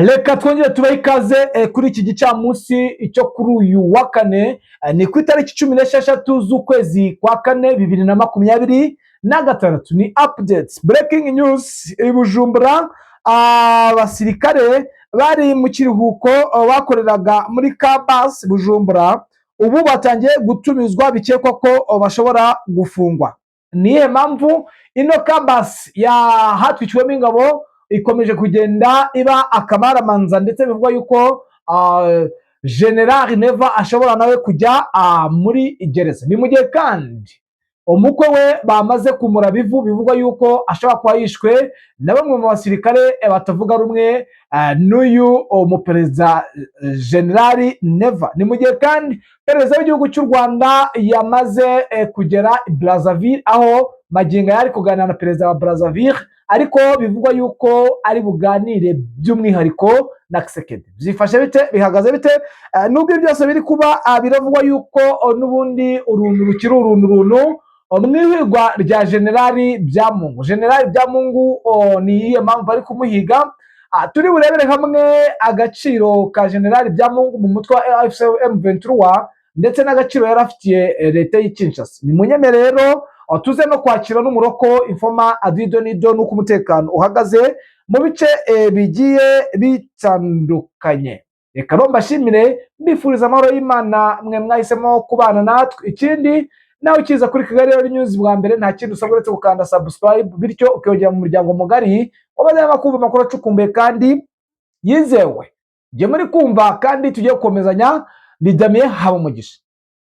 Reka twongere tubahe ikaze kuri iki gicamunsi cyo kuri uyu wa kane, ni ku itariki 16 z'ukwezi kwa kane 2026. Ni updates, breaking news i Bujumbura: abasirikare bari mu kiruhuko bakoreraga muri Kabasi Bujumbura ubu batangiye gutumizwa, bikekwa ko bashobora gufungwa. Niyihe mpamvu ino kabasi yahatwikiwemo ingabo ikomeje kugenda iba akamaramanza, ndetse bivugwa yuko General Neva ashobora nawe kujya muri gereza? Ni mu gihe kandi umukwe we bamaze kumuraba ivu, bivugwa yuko ashobora kuba yishwe na bamwe mu basirikare batavuga rumwe n'uyu umuperezida General Neva. Ni mu gihe kandi perezida w'igihugu cy'u Rwanda yamaze kugera i Brazzaville, aho magingo yari kuganira na perezida wa Brazzaville, ariko bivugwa yuko ari buganire by'umwihariko na Tshisekedi. Byifashe bite? Bihagaze bite? Nubwo ibi byose biri kuba, biravugwa yuko n'ubundi uruntu rukiri uruntu runtu mu ihigwa rya Generali Byamungu. Generali Byamungu, ni iyihe mpamvu bari kumuhiga? Turi burebere hamwe agaciro ka Generali Byamungu mu mutwe wa AFC M23 ndetse n'agaciro yari afitiye leta y'i Kinshasa. Ni munyeme rero tuze no kwakira n'umuroko informa adido nido n'uko umutekano uhagaze mu bice bigiye bitandukanye. Reka rero mbashimire, mbifuriza amahoro y'Imana mwe mwahisemo kubana natwe. Ikindi nawe ukiza kuri Kigali Rero News bwa mbere, nta kindi usabwa uretse gukanda subscribe, bityo ukiyongera mu muryango mugari w'abazajya kumva amakuru acukumbuye kandi yizewe. Njye muri kumva kandi tugiye gukomezanya ni Damien Habumugisha.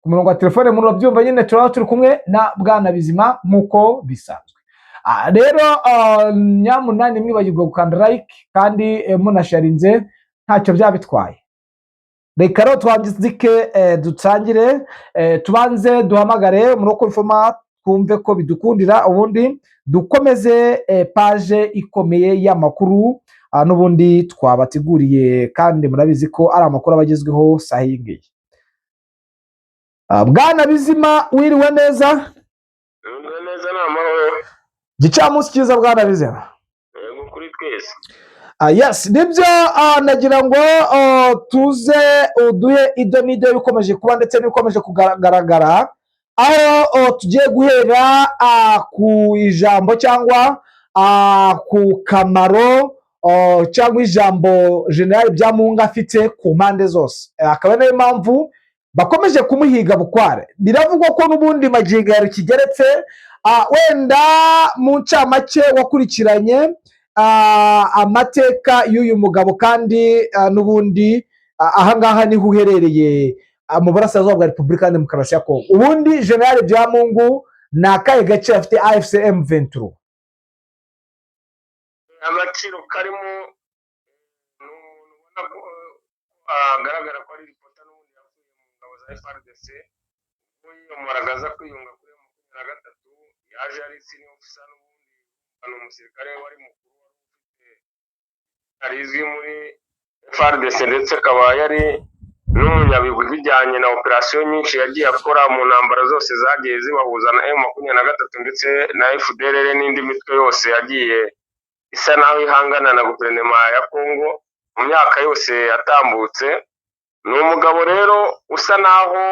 Ku murongo wa telefone murabyumva nyine, turaba turi kumwe na Bwana Bizima nk'uko bisanzwe. Rero nyamunani mwibagirwa gukanda like kandi munasharinze, ntacyo byaba bitwaye. Reka rero twandike, dutangire, tubanze duhamagare umuroko informa twumve ko bidukundira, ubundi dukomeze page ikomeye y'amakuru n'ubundi twabateguriye, kandi murabizi ko ari amakuru aba agezweho saha iyi ngiyi. Bwana Bizima, wiriwe neza? Wiriwe neza, ni amahoro. Gicamunsi cyiza, Bwana Bizima. Yego, kuri twese. Yes, nibyo, nagira ngo tuze uduhe ibyo n'ibyo bikomeje kuba ndetse n'ibikomeje kugaragara, aho tugiye guhera ku ijambo cyangwa ku kamaro cyangwa ijambo General Byamungu afite ku mpande zose. Akaba ariyo mpamvu bakomeje kumuhiga bukware. Biravugwa ko n'ubundi magingo ya kigeretse. Wenda mu ncamake, wakurikiranye amateka y'uyu mugabo, kandi n'ubundi ahangaha niho uherereye, mu burasirazuba bwa Repubulika ya Demokarasi ya Kongo. Ubundi General Byamungu ni akahe gace afite AFC M23? Agaciro karimo, ni umuntu ubona ko agaragara ko ari reporter, n'ubundi yavuye mu ngabo za FARDC. Ubwo yiyomaraga aza kwiyunga kuri 23, yaje ari senior officer, n'ubundi ni umusirikare wari mukuru, wari ufite rizwi muri FARDC, ndetse akaba yari n'umunyabigwi bijyanye na operasiyo nyinshi yagiye akora mu ntambara zose zagiye zibahuza na M23 ndetse na FDLR n'indi mitwe yose yagiye isa naho ihangana na guverinoma ya Congo mu myaka yose yatambutse. Ni umugabo rero usa naho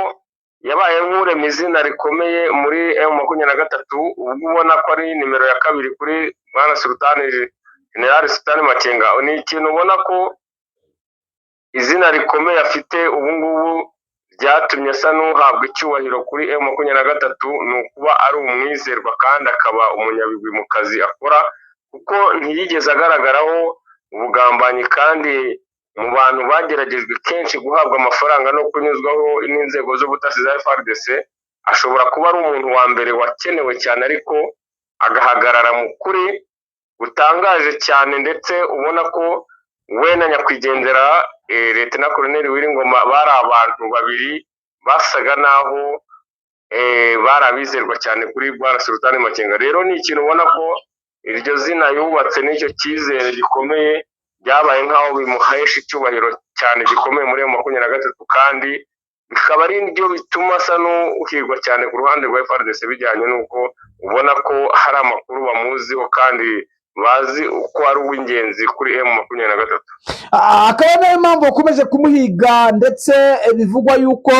yabaye nk'urema izina rikomeye muri M23, ubwo ubona ko ari nimero ya kabiri kuri Bwana Sultani, General Sultani Makenga. Ni ikintu ubona ko izina rikomeye afite ubu ngubu ryatumye asa n'uhabwa icyubahiro kuri M23, ni ukuba ari umwizerwa kandi akaba umunyabigwi mu kazi akora, kuko ntiyigeze agaragaraho ubugambanyi. Kandi mu bantu bageragejwe kenshi guhabwa amafaranga no kunyuzwaho n'inzego z'ubutasi za FARDC, ashobora kuba ari umuntu wa mbere wakenewe cyane, ariko agahagarara mu kuri gutangaje cyane. Ndetse ubona ko we na nyakwigendera Lieutenant Colonel Willy Ngoma bari abantu babiri basaga naho bari abizerwa cyane kuri Bwana Sultani Makenga. Rero ni ikintu ubona ko iryo zina yubatse n'icyo cyizere gikomeye byabaye nk'aho bimuhesha icyubahiro cyane gikomeye muri 23, kandi bikaba ari byo bituma asa n'uhirwa cyane ku ruhande rwa FARDC, bijyanye n'uko ubona ko hari amakuru bamuziho kandi. bazi uko ari uw'ingenzi kuri M23. Akaba nayo mpamvu bakomeje kumuhiga, ndetse bivugwa yuko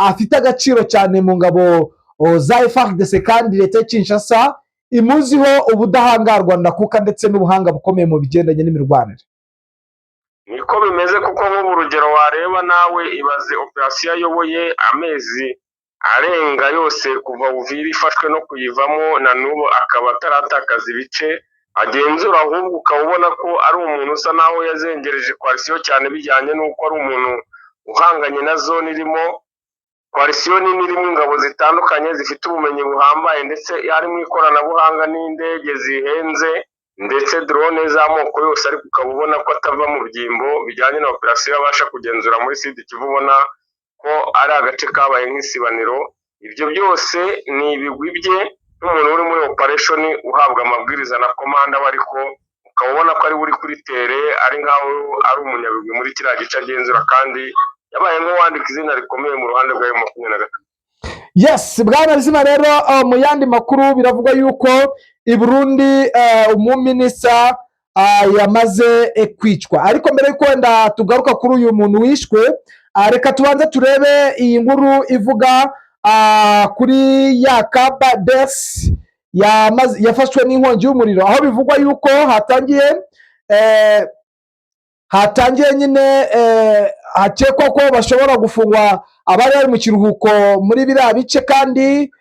afite agaciro cyane mu ngabo za FARDC, kandi leta ya Kinshasa imuziho ubudahangarwa ndakuka ndetse n'ubuhanga bukomeye mu bigendanye n'imirwanire. Niko bimeze, kuko nk'ubu urugero wareba nawe, ibaze operasiyo ayoboye amezi arenga yose kuva Uvira ifashwe no kuyivamo, na n'ubu akaba ataratakaza ibice agenzura, ahubwo ukaba ubona ko ari umuntu usa naho yazengereje coalition cyane, bijyanye n'uko ari umuntu uhanganye na zone irimo coalition nini, irimo ingabo zitandukanye zifite ubumenyi buhambaye, ndetse harimo ikoranabuhanga n'indege zihenze, ndetse drone z'amoko yose, ariko ukaba ubona ko atava mu byimbo bijyanye na operasiyo abasha kugenzura muri Sud Kivu, ubona ko ari agace kabaye nk'isibaniro. Ibyo byose ni ibigwi bye nk'umuntu uri muri operation uhabwa amabwiriza na commander we, ariko ukaba ubona ko ari we uri kuri terrain, ari nkaho ari umunyabigwi muri kiriya gice agenzura, kandi yabaye nk'uwandika izina rikomeye mu ruhande rwa M23. Yes, bwana Bizima, rero mu yandi makuru biravugwa yuko i Burundi umuminisita yamaze kwicwa. Ariko mbere y'uko wenda tugaruka kuri uyu muntu wishwe, reka tubanze turebe iyi nkuru ivuga kuri ya kabadesi yafashwe n'inkongi y'umuriro, aho bivugwa yuko hatangiye nyine hakekwa ko bashobora gufungwa abari bari mu kiruhuko muri biriya bice. Kandi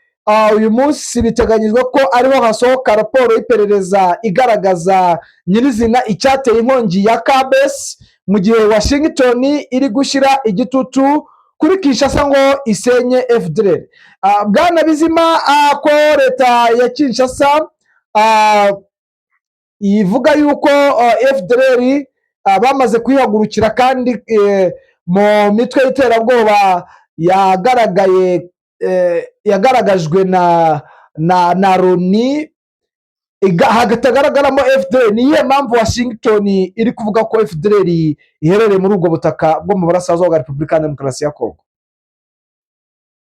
uyu munsi biteganyijwe ko ariho hasohoka raporo y'iperereza igaragaza nyirizina icyateye inkongi ya kabesi, mu gihe Washington iri gushyira igitutu kuri Kinshasa ngo isenye FDLR. Bwana Bizima, ko leta ya Kinshasa ivuga yuko FDLR bamaze kuyihagurukira, kandi mu mitwe y'iterabwoba yagaragaye, yagaragajwe na Loni hatagaragaramo FDLR, ni iyihe mpamvu Washington iri kuvuga ko FDLR iherereye muri ubwo butaka bwo mu burasirazuba bwa Repubulika ya Demokarasi ya Kongo?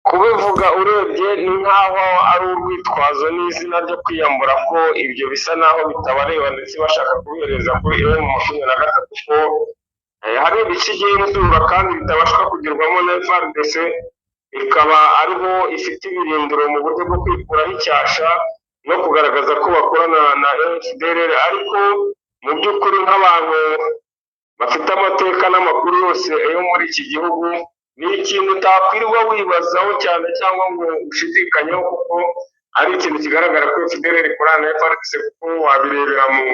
Kubivuga urebye ni nk'aho ari urwitwazo n'izina ryo kwiyambura ko ibyo bisa naho bitabareba, ndetse bashaka kubihereza kuri M23 ko hari ibice igenzura kandi bitabasha kugerwamo na FARDC, ikaba ariho ifite ibirindiro mu buryo bwo kwikuraho icyasha no kugaragaza ko bakorana na FDLR. Ariko mu by'ukuri, nk'abantu bafite amateka n'amakuru yose yo muri iki gihugu, ni ikintu utakwirirwa wibazaho cyane cyangwa ngo ushidikanyeho, kuko ari ikintu kigaragara ko FDLR ikorana na FARDC, kuko wabirebera mu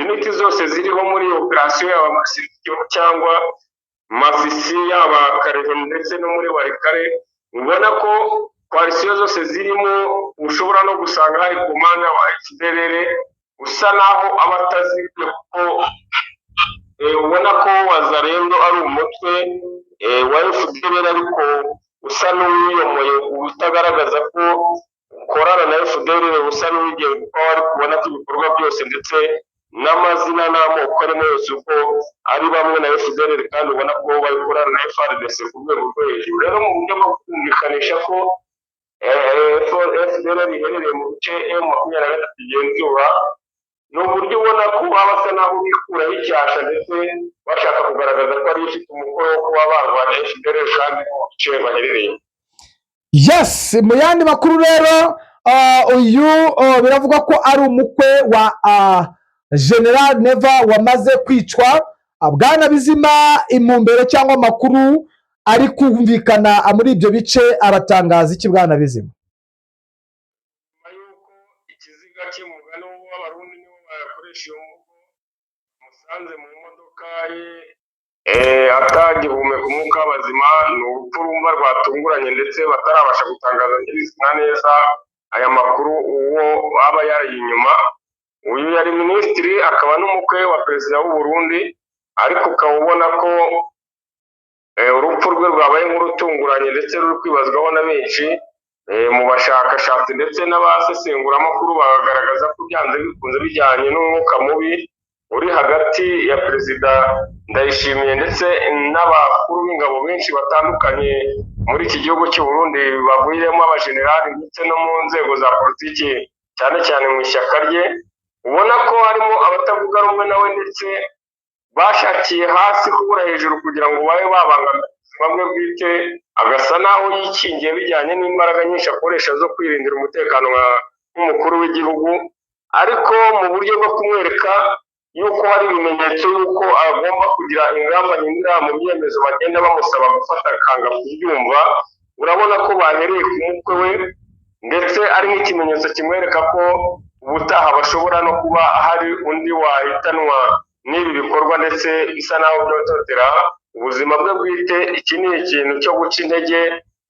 unit zose ziriho muri operasiyo, yaba muri cyangwa Masisi, yaba Kalehe ndetse no muri Walikale, ubona ko coalition zose zirimo ushobora no gusanga hari commander wa FDLR usa naho aba atazibye, kuko ubona ko Wazalendo ari umutwe wa FDLR ariko usa n'uwiyomoye, utagaragaza ko ukorana na FDLR, usa n'uwigenga, kuko wari kubona ko ibikorwa byose ndetse n'amazina n'amoko arimo yose uko ari bamwe na FDLR, kandi ubona ko bakorana na FARDC ku rwego rwo hejuru. Rero mu buryo bwo kumvikanisha ko FDLR iherereye mu bice M23 igenzura, ni uburyo ubona ko baba basa naho bikuraho icyasha, ndetse bashaka kugaragaza ko ariyo ifite umukoro wo kuba barwanya FDLR kandi mu bice baherereyemo. Yes, mu yandi makuru rero, uyu biravugwa ko ari umukwe wa General Neva wamaze kwicwa. Bwana Bizima, impumbero cyangwa amakuru ari kumvikana muri ibyo bice aratangaza iki, bwana Bizima? Nyuma y'uko ikiziga cy'umugani w'Abarundi nibo bayakoresha iyo mvugo, musanze mu modoka ye atagihumeka umwuka w'abazima, ni urupfu rumva rwatunguranye, ndetse batarabasha gutangaza nyirizina neza aya makuru uwo aba yari inyuma. Uyu yari minisitiri akaba n'umukwe wa perezida w'u Burundi, ariko ukaba ubona ko urupfu rwe rwabaye nk'urutunguranye, ndetse ruri kwibazwaho na benshi mu bashakashatsi ndetse n'abasesenguramakuru, bagaragaza ko byanze bikunze bijyanye n'umwuka mubi uri hagati ya perezida Ndayishimiye ndetse n'abakuru b'ingabo benshi batandukanye muri iki gihugu cy'u Burundi, bagwiriyemo abajenerali ndetse no mu nzego za politiki, cyane cyane mu ishyaka rye. Ubona ko harimo abatavuga rumwe nawe ndetse bashakiye hasi kubura hejuru kugira ngo babe babangamira ubuzima bwe bwite, agasa naho yikingiye bijyanye n'imbaraga nyinshi akoresha zo kwirindira umutekano nk'umukuru w'igihugu, ariko mu buryo bwo kumwereka yuko hari ibimenyetso yuko agomba kugira ingamba ahindura mu byemezo bagenda bamusaba gufata akanga kubyumva. Urabona ko bahereye ku mutwe we, ndetse ari nk'ikimenyetso kimwereka ko ubutaha bashobora no kuba hari undi wahitanwa n'ibi bikorwa ndetse bisa naho byototera ubuzima bwe bwite. Iki ni ikintu cyo guca intege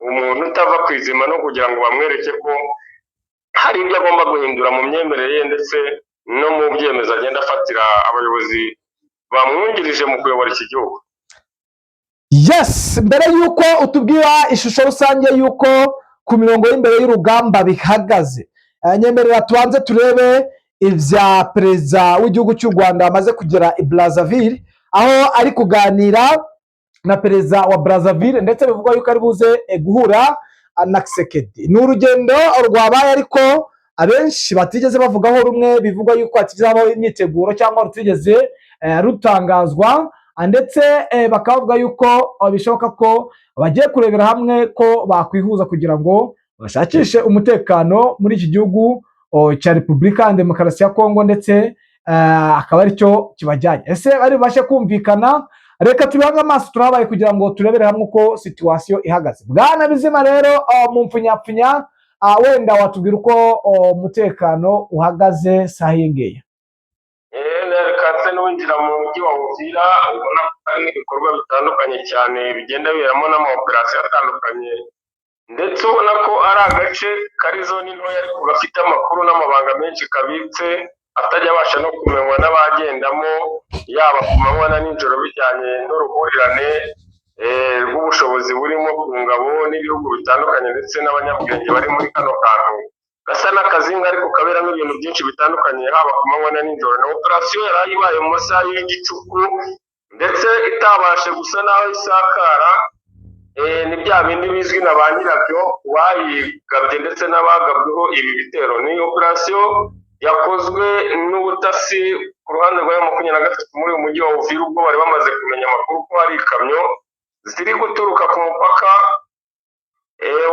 umuntu utava ku izima no kugira ngo bamwereke ko hari ibyo agomba guhindura mu myemerere ye ndetse no mu byemezo agenda afatira abayobozi bamwungirije mu kuyobora iki gihugu. Yes, mbere y'uko utubwira ishusho rusange y'uko ku mirongo y'imbere y'urugamba bihagaze, nyemerera tubanze turebe ibya perezida w'igihugu cy'u Rwanda wamaze kugera i Brazzaville, aho ari kuganira na perezida wa Brazzaville, ndetse bivugwa yuko ari buze guhura na Tshisekedi. Ni urugendo rwabaye ariko abenshi batigeze bavugaho rumwe, bivugwa yuko hatigeze habaho imyiteguro cyangwa rutigeze rutangazwa, ndetse bakaba bavuga yuko bishoboka ko bagiye kurebera hamwe ko bakwihuza kugira ngo bashakishe umutekano muri iki gihugu cya Repubulika ya Demokarasi ya Kongo, ndetse akaba aricyo kibajyanye. Ese bari bubashe kumvikana? Reka tubihange amaso, turabaye kugira ngo turebere hamwe uko situation ihagaze. Bwana Bizima rero, mu mpfunyapfunya, wenda watubwira uko umutekano uhagaze saha iyi ngiyi? Reka nse n'uwinjira mu mujyi wa Uvira, ubona ko hari ibikorwa bitandukanye cyane bigenda biberamo n'amaoperasiyo atandukanye, ndetse ubona ko ari agace kari zone ntoya ariko gafite amakuru n'amabanga menshi kabitse atajya abasha no kumenywa n'abagendamo, yaba ku manywa na nijoro, bijyanye n'uruhurirane rw'ubushobozi burimo ku ngabo n'ibihugu bitandukanye ndetse n'abanyabwenge bari muri kano kantu gasa n'akazinga ariko kaberamo ibintu byinshi bitandukanye, haba ku manywa na nijoro. Na operasiyo yari ibaye mu masaha y'igicuku ndetse itabashe gusa n'aho isakara, ni bya bindi bizwi na ba nyirabyo bayigabye ndetse n'abagabweho ibi bitero. Ni operasiyo yakozwe n'ubutasi ku ruhande rwa M23 muri uyu mujyi wa Uvira, ubwo bari bamaze kumenya amakuru ko hari ikamyo ziri guturuka ku mupaka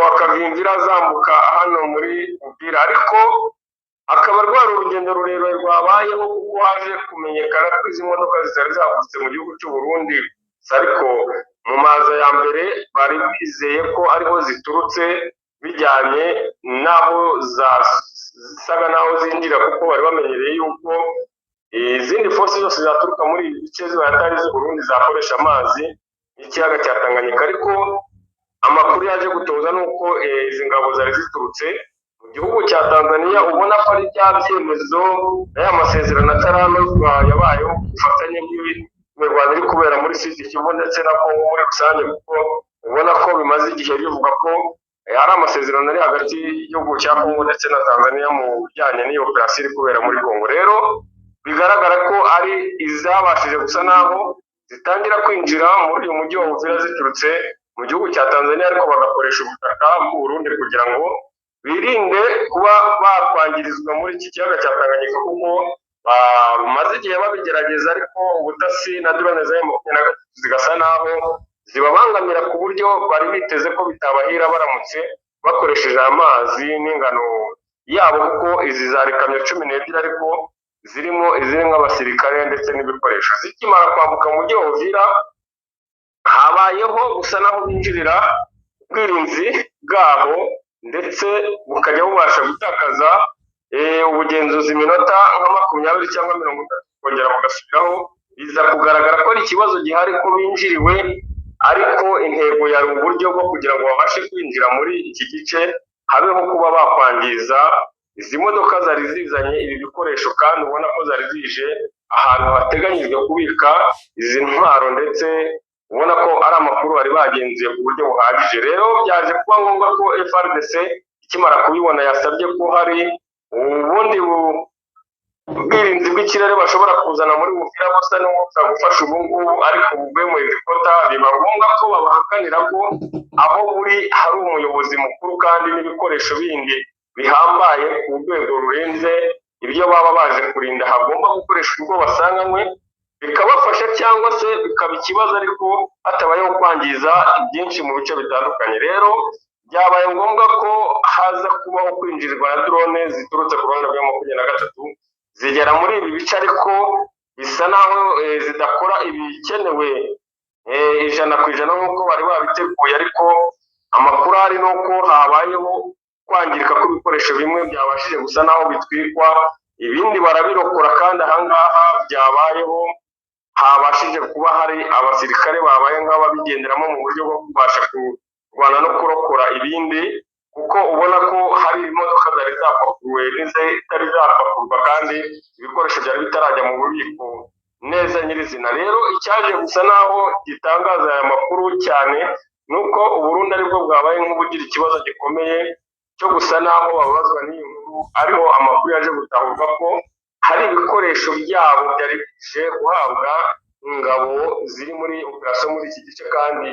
wa Kavimvira zambuka hano muri Uvira, ariko akaba rwari urugendo rurerure rwabayeho kuko haje kumenyekana ko izi modoka zitari zahagurutse mu gihugu cy'u Burundi, ariko mu maza ya mbere bari bizeye ko ariho ziturutse bijyanye n'aho zasaga n'aho zinjira, kuko bari bamenyereye yuko izindi force zose zaturuka muri ibi bice zibaye atari iz'u Burundi zakoresha amazi y'ikiyaga cya Tanganyika. Ariko amakuru yaje gutoza ni uko izi ngabo zari ziturutse mu gihugu cya Tanzania, ubona ko ari bya byemezo n'aya masezerano ataranozwa yabayeho ku bufatanye bw'imirwano iri kubera muri Sud Kivu ndetse na Congo muri rusange, kuko ubona ko bimaze igihe bivuga ko hari amasezerano ari hagati y'igihugu cya Congo ndetse na Tanzania mu bijyanye n'iyo operasiyo iri kubera muri Congo. Rero bigaragara ko ari izabashije gusa naho zitangira kwinjira muri uyu mujyi wa Uvira ziturutse mu gihugu cya Tanzania, ariko bagakoresha ubutaka bw'u Burundi kugira ngo birinde kuba bakwangirizwa muri iki kiyaga cya Tanganyika, kuko bamaze igihe babigerageza ariko ubutasi na drone za M23 zigasa naho zibabangamira ku buryo bari biteze ko bitabahira baramutse bakoresheje amazi n'ingano yabo, kuko izi zari kamyo 12 ariko zirimo izirimo abasirikare ndetse n'ibikoresho. Zikimara kwambuka mu mujyi wa Uvira habayeho gusa naho binjirira ubwirinzi bwabo, ndetse bukajya bubasha gutakaza ubugenzuzi iminota nka 20 cyangwa 30, kongera bugasubiraho. Biza kugaragara ko ari ikibazo gihari ko binjiriwe, ariko intego yari uburyo bwo kugira ngo babashe kwinjira muri iki gice habeho kuba bakwangiza izi modoka zari zizanye ibi bikoresho, kandi ubona ko zari zije ahantu hateganyijwe kubika izi ntwaro, ndetse ubona ko ari amakuru bari bagenzuye ku buryo buhagije. Rero byaje kuba ngombwa ko FARDC ikimara kubibona yasabye ko hari ubundi ubwirinzi bw'ikirere bashobora kuzana muri Uvira busa n'ubushobora gufasha ubu ngubu, ariko buvuye mu helicopter. Biba ngombwa ko babahakanira ko aho buri hari umuyobozi mukuru kandi n'ibikoresho bindi bihambaye ku rwego rurenze. Ibyo baba baje kurinda hagomba gukoreshwa ubwo basanganywe, bikabafasha cyangwa se bikaba ikibazo, ariko hatabayeho kwangiza byinshi mu bice bitandukanye. Rero byabaye ngombwa ko haza kubaho kwinjirwa na drone ziturutse ku ruhande rwa 23, zigera muri ibi bice, ariko bisa naho zidakora ibikenewe 100% nk'uko bari babiteguye. Ariko amakuru ahari ni uko habayeho kwangirika kw'ibikoresho bimwe byabashije gusa naho bitwikwa, ibindi barabirokora. Kandi ahangaha byabayeho habashije kuba hari abasirikare babaye nk'ababigenderamo mu buryo bwo kubasha kurwana no kurokora ibindi, kuko ubona ko hari imodoka zari zapakuwe n'izitari zapakurwa, kandi ibikoresho byari bitarajya mu bubiko neza nyirizina. Rero icyaje gusa naho gitangaza aya makuru cyane ni uko Uburundi aribwo bwabaye nk'ubugira ikibazo gikomeye cyo gusa naho bababazwa n'iyi nkuru, ariho amakuru yaje gutahurwa ko hari ibikoresho byabo byari bije guhabwa ingabo ziri muri operasiyo muri iki gice, kandi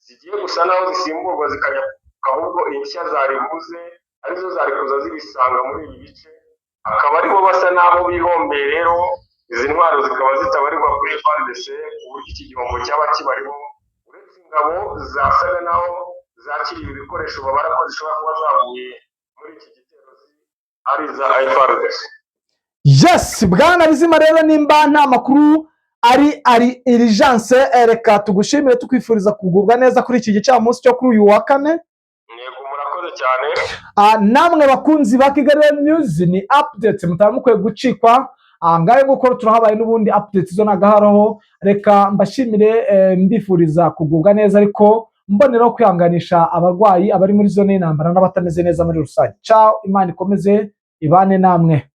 zigiye gusa naho zisimburwa zikajya, ahubwo inshya zari buze arizo zari kuza zibisanga muri ibi bice, akaba aribo basa naho bihombeye. Rero izi ntwaro zikaba zitabarirwa kuri FARDC ku buryo iki gihombo cyaba kibariho, uretse ingabo zasaga naho zakiriye ibi bikoresho babara ko zishobora kuba zavuye muri iki gitero ari iza FARDC. Yes, bwana Bizima, rero nimba nta makuru ari urgence, reka tugushimire, tukwifuriza kugubwa neza kuri iki gicamunsi cyo kuri uyu wa kane. Yego, murakoze cyane. Namwe bakunzi ba Kigali News, ni update mutaba mukwiye gucikwa. Ngayo nguko turahabaye n'ubundi, update zo nagaharoho. Reka mbashimire, mbifuriza kugubwa neza, ariko mboneraho kwihanganisha abarwayi, abari muri zone y'intambara n'abatameze neza muri rusange. Ciao, Imana ikomeze ibane namwe.